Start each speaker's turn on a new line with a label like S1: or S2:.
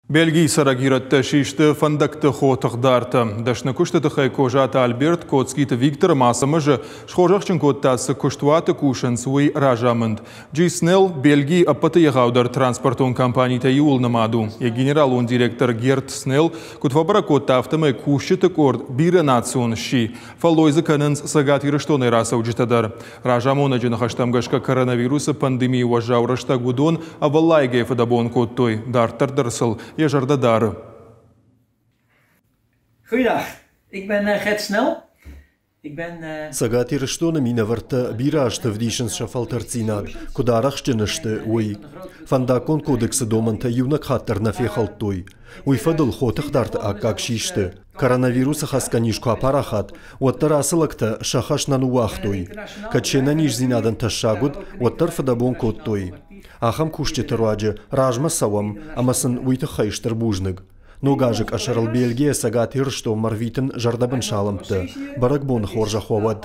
S1: Бельгийы цӕрӕг ирӕттӕ систы фӕндӕгты хотыхдартӕ. Дӕсны куысты тыххӕй Козаты Альберт Коцкиты Виктор ӕмӕ Ацӕмӕзы схорзӕхджын кодта, цы куыстуаты кусынц, уый разамынд. Джи Снелл Бельгийы ӕппӕты егъаудӕр транспортон компанитӕй иуыл нымад у. Йӕ генералон директор Герт Снелл куыд фӕбӕрӕг кодта, афтӕмӕй кусджыты къорд бирӕнацион сси. Фӕллой дзы кӕнынц Цӕгат Ирыстонӕй рацӕуджытӕ дӕр. Разамонӕджы ныхӕстӕм гӕсгӕ коронавирусы пандемийы уӕззау рӕстӕг уыдон ӕвӕллайгӕ фыдӕбон кодтой, дарддӕр дӕр сыл йӕ зӕрдӕ дары.
S2: Goeiedag, ik ben Gert Snel.
S3: Цӕгат Ирыстоны минӕвӕрттӕ бирӕ азты ӕвдисынц сӕ фӕлтӕрддзинад, куыд арӕхстджын сты, уый. Фӕндаггон кодексы домӕнтӕ иунӕг хатт дӕр нӕ фехӕлдтой. Уый фӕдыл хотыхдарты аккаг систы. Коронавирусы хӕцгӕ низ куы апарахат, уӕддӕр ацы лӕгтӕ сӕ хӕс нӕ ныууагътой. Кӕд се нӕниздзинадӕн тӕссаг уыд, уӕддӕр фыдӕбон кодтой. Ахӕм кусджыты руаджы размӕ цӕуӕм ӕмӕ сын уый тыххӕй стыр бузныг. Ног азы къӕсӕрыл Бельгийӕ Цӕгат Ирыстонмӕ рвитын зӕрдӕбын салӕмттӕ. Бӕрӕгбоны хорзӕх уӕ уӕд!